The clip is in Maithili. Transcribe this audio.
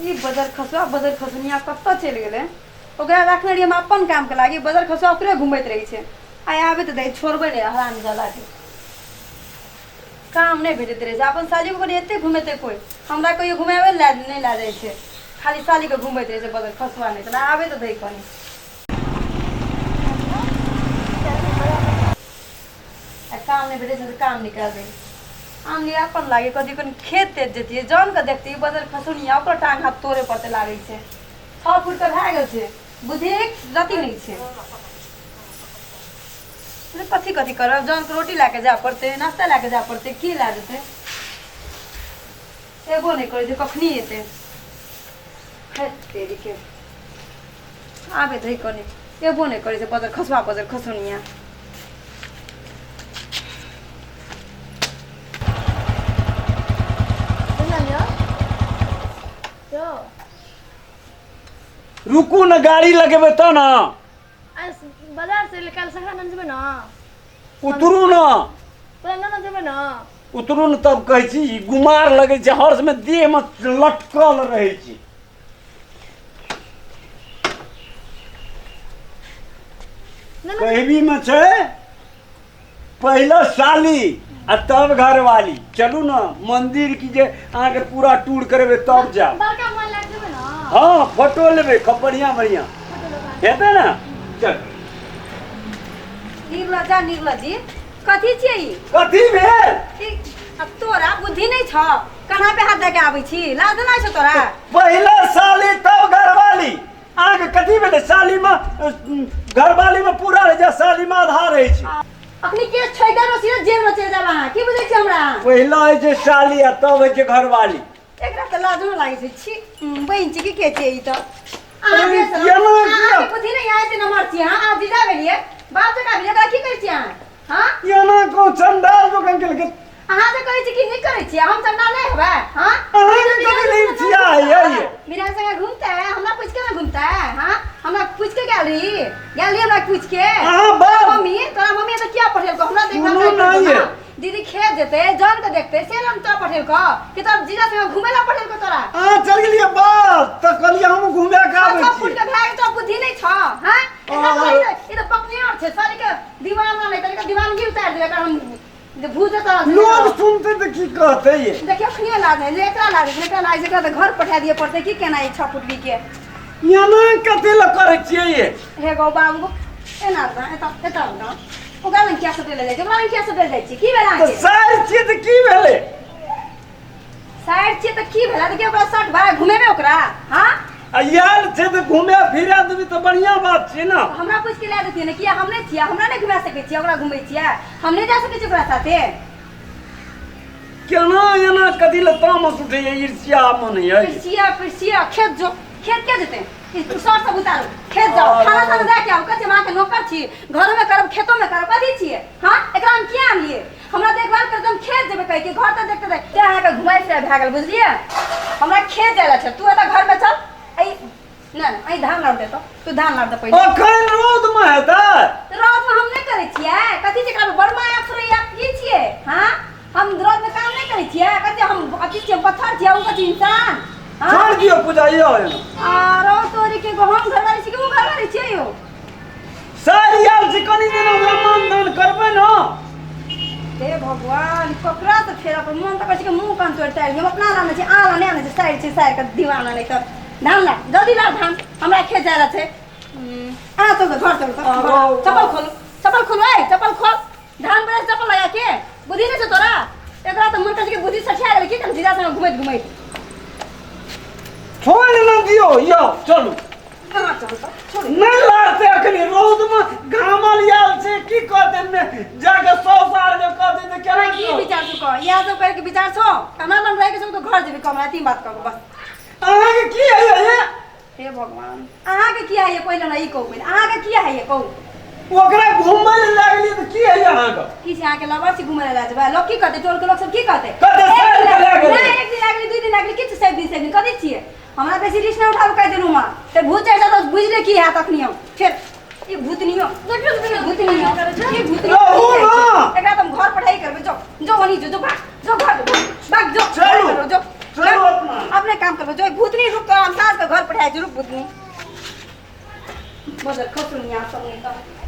ई बजर खसुआ बजर खसुनिया कतऽ चलि गेलै? ओकरा रखने रहियै हम अपन कामके लागी, बजर खसुआ ओकरे घुमैत रहै छै। आइ आबै तऽ दै छोड़बै नहि हरामजादाके। काम नहि भेटैत रहै छै अपन सालीके, कनि एते घुमेतै कोइ? हमरा कहियो घुमाबै लए नहि लए जाइ छै, खाली सालीके घुमैत रहै छै बजर खसुआ। नहि तऽ आबै तऽ दै कनि। आ काम नहि भेटै छै तऽ काम निकालि दै आम लिअ अपन लागे। कथी कनि खेत तेत जैतियै, जनके देखतियै। बजर खसुनिया ओकर टांग हाथ तोड़े पड़तै। लागै छै 6 फुटके भए गेल छै, बुद्धि एक रति नहि छै। कथी कथी करब? जनके रोटी लए कऽ जाय पड़तै, नाश्ता लए कऽ जाय पड़तै। की लए जेतै? एबो नहि करै छै, कखनी एतै? हे तेरीके, आबे धै कनि। एबो नहि करै छै बजर खसुआ बजर खसुनिया। रुकू ने, गाड़ी लगेबै तऽ ने। बाजार से काल्हि सखरा जेबै ने। उतरू ने। पहिले ने जेबै ने। उतरू ने तब कहै छी। ई गुमार लगै छै, हर समय देहमे लटकल रहै छै। कहबीमे छै, पहिले साली आ तब घरवाली। चलू ने मंदिर की जे अहाँके पूरा टूर करेबै तब जायब। बड़का मोबाइल लए जेबै ने। हँ, फोटो लेबै खूब बढ़िआँ बढ़िआँ हेतै ने, चल। निर्लजा निर्लजी कथी छियै ई? कथी भेल? ई, अब तोरा बुद्धि नहि छौ? कन्हा पे हाथ दऽ के आबै छी, लाज नहि छौ तोरा? पहिले साली तब घरवाली। अहाँके कथी भेलै? सालीमे घरवालीमे पूरा रहै छै, सालीमे आधा रहै छै। अखनी केस छै दरो सीधा जेल में चलि जाब अहाँ। की बुझै छी हमरा? पहिला होइ छै साली आ तब होइ छै घरवाली। एकरा तऽ लाजो नहि लागै छै। छी, बहिन छी की के छियै ई तऽ? अहाँ अरे, के सर- केना अहाँके किया? बुद्धि नहि आइ नम्बर छियै अहाँ? अहाँ जीजा भेलियै, बाप जकाँ भेलियै, ओकरा की करै छियै अहाँ? हाँ? एना कोन चंडाल दोकान केलकै? अहाँ जे कहै छी कि नीक करै छियै, हम चंडाल नहि हेबै? हाँ? अहाँके कथी लेल छिया है ये? मेरा संगे घूमता है, हमरा पूछ के ना घूमता है? हाँ, हमरा पूछ के गेल रही, गेल रही हमरा पूछ के? अहाँ बाप मम्मी, तोरा मम्मी तऽ किया पठेलको हमरा देखला? सुनू ना ये। दीदी खेत जेतै, जन के देखतै, से हम तोरा पठेलको कि तोरा जीजा संगे घूमे ला पठेलको तोरा? अहाँ चलि गेलियै बाप तऽ कहलियै हम घुमे के आबै 6 फुट छी। के भए गेल, तोरा बुद्धि नहि छौ? हाँ, एकरा तऽ ई तऽ पकनियार छै, साली के दीवाना नहि तरीका दीवानगी उतारि देबै एकर हम जे भूत तोरा। लोग सुनते तऽ की कहते ये? देखियौ, अखनियो लाज नहि एकरा लाज छै, एकरा लाज छै, एकरा तऽ घर पठा दिअ पड़तै। की केना ई 6 फुटली के एना कथी लए करै छियै ये? हे गौ बाबू, एना ना एतऽ एतऽ ना ओकरा लग किया सटै लए जाइ छै? ओकरा लग किया सटै लए जाइ छी? की भेल तऽ अहाँके? सारि छियै तऽ की भेलै? साइड छियै तऽ की भेलै? देखियौ, ओकरा सट भाय घुमेबै ओकरा? हाँ? आ आयल छै तऽ घुमे फिरा देबै तऽ बढ़िआँ बात छै ने। हमरा पूछि के लए जतियै ने। किया हम नहि छियै? हमरा नहि घुमा सकै छियै? ओकरा घुमै छियै, हम नहि जा सकै छियै ओकरा साथे? केना एना कथी लए तामस उठैए, ईर्ष्या मन यऽ? पिरसिया पिरसिया, खेत जो, खेत के जेतै? ई शर्ट सब उतारू, खेत जाओ, खाना ताना दए के आउ। कहै छै हम अहाँके नौकर छी, घरो में करब, खेतो में करब। कथी छियै? हाँ, एकरा हम किया आनलियै? हमरा देखभाल करते, हम खेत जेबै कहै के घर तऽ देखते देखते अहाँके घुमाइ फिराइ भए गेल, बुझलियै? हमरा खेत जाय लए छै, तू एतऽ घरमे चल। ऐ नहि नहि, ऐ धान लाड़ दे तऽ तू धान लाड़ दे पहिले। अखन रौदमे हेतै? तऽ रौदमे हम नहि करै छियै। कथी छै एकरा बड़ माया फुरैया? की छियै? हाँ, हम रौदमे काम नहि करै छियै? कथी हम अथी छियै, पत्थर छियै? ओ कथी इंसान? हाँ? छोड़ि दियौ पूजा, यौ एना। आरो तोरी के गो, हम घरवाली छी कि ओ घरवाली छियै यौ? सारि आयल छी, कनि दिन ओकरा मान दान करबै ने। हे भगवान, ककरा से फेर अपन मन तऽ कहै छै कि मुँह कान तोड़ि ताड़ि हम अपना लाने छी, अहाँ ला नहि आनै छी। सारि छै, सारि के दीवाना। नहि तऽ धान ला, जल्दी ला धान, हमरा खेत जाय ला छै। अहाँ चलू तऽ घर चलू तऽ। आरो। चप्पल खोलू, चप्पल खोलू, ऐ चप्पल खोल। धान बजा चप्पल लगा के बुद्धि नहि छौ तोरा? एकरा तऽ मन करै छै कि बुद्धि सठिया गेलै की कनि जीजा संगे घुमैत घुमैत। छोड़ि ने दियौ यौ, चलू। कहाँ चलू तऽ? छोड़ू। नहि लारतै, अखनी रौदमे घामल आयल छै, की कहतै ने जाके सौ साल के कहतै तऽ केना? तोरा की विचार छौ कह? इएह सब करैके विचार छौ? हमरा लग रहैके छौ तऽ घर जेबी कह, हमरा तीन बात कहू बस। अहाँके की होइए ये? हे भगवान, अहाँके की होइए? पहिले हमरा ई कहू, पहिले अहाँके की होइए कहू। ओकरा घुमै लए लागलियै तऽ की होइए अहाँके? की छै अहाँके लवर छी, घुमै लए जेबै? लोक की कहतै? टोल के लोक सब की कहतै? कहतै, एक साइड दिन के लए गेलै। नहि, एक दिन लागली, 2 दिन लागली, किछु सब दिन सब दिन कथी छियै? हमरा बेसी रिस्क नहि उठाबू, कहि देलहुँ माँ। फेर भूत चढ़ि जायत तऽ बुझि ले की हैत। अखनी हम फेर ई भूतनियो, भूतनियो, ई भूतनियो। रहू ना। एकरा तऽ हम घर पढ़ाई करबै। जो जो वनी, जो जो, भाग जो, घर जो, भाग जो। चलू। घर जो। चलू अपना। अपने काम करबो जो भूतनी रुक तो हम सास के घर पठाए छी रुक भूतनी बदल खसुनिया सब नहीं तो।